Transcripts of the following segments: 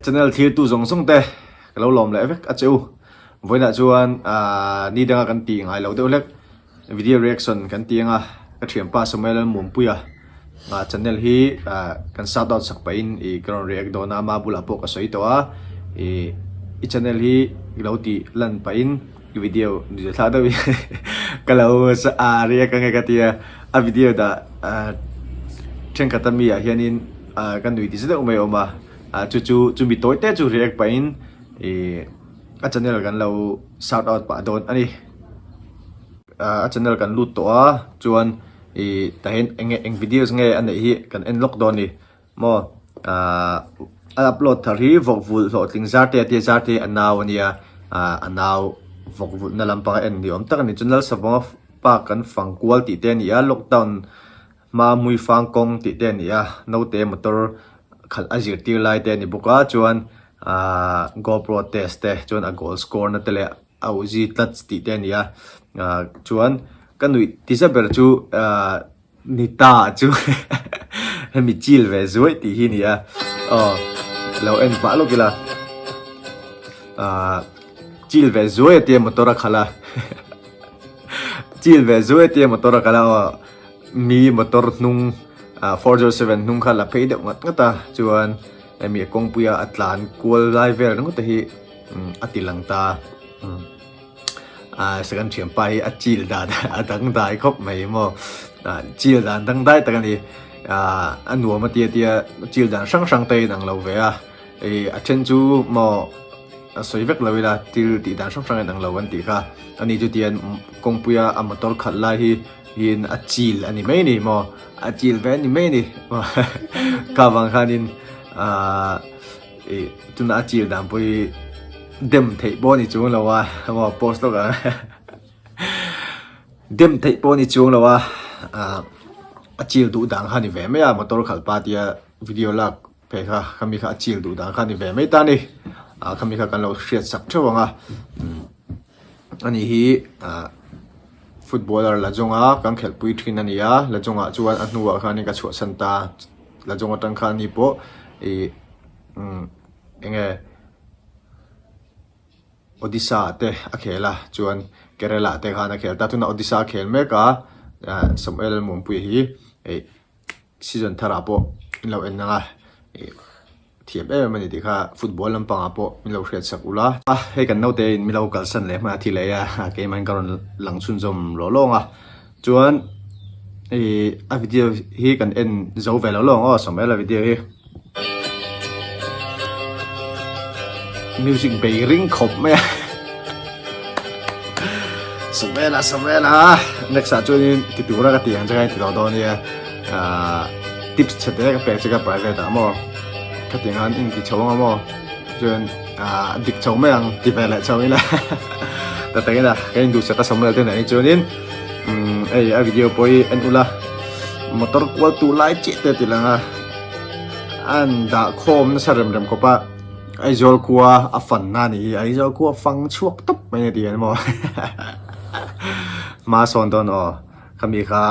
Channel thirtu zawng zawng te ka lo lawm leh vek a che u. Vawiinah chuan ahh ni danga kan tih ngai loh deuh hlek video reaction kan ti anga ka thianpa Samuel Lalmuanpuia ah channel hi ah kan shout out sak pahin ih ka rawn react dawn a ama bulah pawh ka sawi tawh a ih i channel hi i lo tih lan pahin i video thla deuh hi ka lo ah react ange ka tia a video dah ah thenkhat ami ah hianin ah ka nui ti zet deuh mai a awm a ah chu chu chumi tawi te chu react pahin ih a channel kan lo shout out pah dawn a ni ah a channel kan lut tawh a chuan ih tah hian eng nge eng videos nge a neih hi kan en lawk dawn a ni maw ah a upload thar hi vawk vulh hlawhtling zar te a tia zar te hi a nau a nia ah a nau vawk vulh na lampang a en ni awm tak a ni chuan Lalsavunga park kan fang kual tih te a ni a lockdown Hma hmuifang kawng tih te a ni a, naute motor khalh a zirtir lai te a ni bawk a, chuan ahh GoPro test te chuan a goal score na te leh a uzi tlats tih te a ni a, ahh chuan ka nuih ti za ber chu ahh nita chu hemi chil ve zuaih tih hi a ni a, aw lo en pah lawk ila ahh chil ve zuai a tia motor a khalh a chil ve zuai a tia motor a khalh a aw. Mi motor hnung ah 407 hnung kha la phei deuh ngat ngat a chuan hemi a kawngpuia a tlan kual lai vel ringawt te hi a ti lang ta ah second thianpa hi a chil dan a dangdai khawp mai maw ah chil dan dangdai tak a ni ah a nuam a tia tia chil dan hrang hrang te a inang lo ve a ih a then chu maw a sawi vek lo ila thil tih dan hrang hrang a inang lo an tih kha ani chu tian kawngpuia a motor khalh lai hi. Hian a chil a ni mai a ni maw? A chil ve a ni mai a ni. Kha vang khanin ahh ih tuna a chil dan pawh hi dem theih pawh a ni chuang lo a maw post lawk ang dem theih pawh a ni chuang lo a ahh a chil duh dan kha a ni ve mai a motor khalh pa tia video lak phei kha khami kha a chil duh dan kha a ni ve mai ta a ni ah khami kha kan lo hriat sak theuh ang a umm. Ani hi ah footballer Lajong-a kan khelhpui thin a ni a, Lajong-ah chuan a hnuah khanin ka chhuahsan ta, Lajong atang khan ni pawh ih umm eng nge Odisha ah te a khel a chuan Kerala ah te khan a khel ta, tunah Odisha a khel mek a ah Samuel Muanpuia hi ih. Season tharah pawh min lo en ang a, ih thiam em em a ni tih kha football lampangah pawh min lo hriat sak ula. A hei kan naute in min lo kalsan leh hman a thi leh a, keimah in ka rawn lang chhunzawm lawh lawng a, chuan ih a video hi kan en zo ve lo lawng aw Samuel-a video hi. Music bei ring khawp mai a Samuel-a Samuel-a next ah chuanin ti tura ka ti ang che kha in ti tawh dawn nia ah tips chhe te ka pek che kha private ah maw khatiang khan in ti chho ang a maw chuan ah dik chho mai ang ti ve leh chho ila ta tak ila ka induhsak a Samuel te nen hi chuanin umm hei a video pawh hi en ula motor kual tur lai chiah te a ti lang a. An dah khawm nasa rem rem khawp a, Aizawl khua a fan na a nih hi, Aizawl khua a fang chhuak tawp mai a ti an maw hma sawn dawn aw khami kha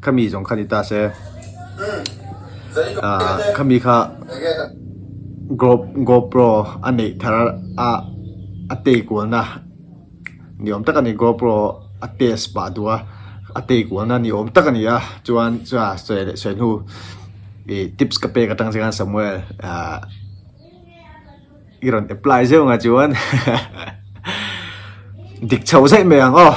khami zawng kha ni ta se ah khami kha GoPro a neih thar a a tei kualna. Ni awm tak a ni GoPro a test pah duh a a tei kualna ni awm tak a ni a chuan chua sawi leh sawi hnu ih tips ka pek atang che khan Samuel ah i rawn apply zeuh ang a chuan dik chho zaih mai ang aw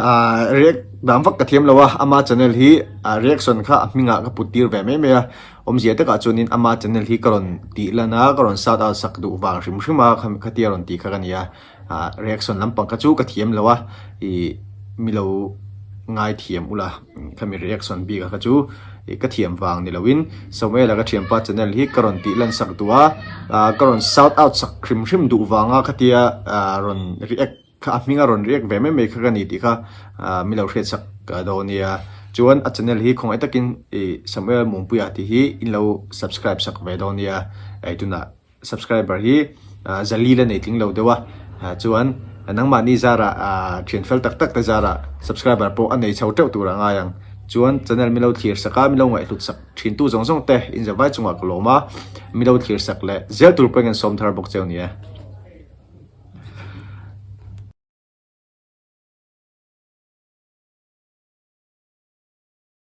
ah react dan vak ka thiam lo a ama channel hi ah reaction kha a hmingah ka put tir ve mai mai a awmzia takah chuanin ama channel hi ka rawn tih lan a ka rawn shout out sak duh vang hrim hrim a khatia rawn tih kha ka ni a. Ah reaction lampang kha chu ka thiam lo a ih mi lo ngai thiam ula khami reaction bik a kha chu ih ka thiam vang ni loin Samuel-a ka thianpa channel hi ka rawn tih lan sak duh a ah ka rawn shout out sak hrim hrim duh vanga khatia ah rawn react kha a hminga rawn react ve mai mai kha ka ni tih kha ah mi lo hriat sak dawn nia chuan a channel hi khawngaih takin ih Samuel Mumpuia tih hi in lo subscribe sak ve dawn nia hei tunah. Subscriber hi zali la nei tling lo deuh a, chuan nangmahni zarah thian fel tak tak te zarah subscriber pawh a nei chho teuh tur a ngai ang. Chuan channel milo thlir sak a, milo ngaihhlut sak thin tu zawng zawng te in zavai chungah ka lawm a, milo thlir sak leh zel tur pawhin kan sawm thar bawk cheu ni e.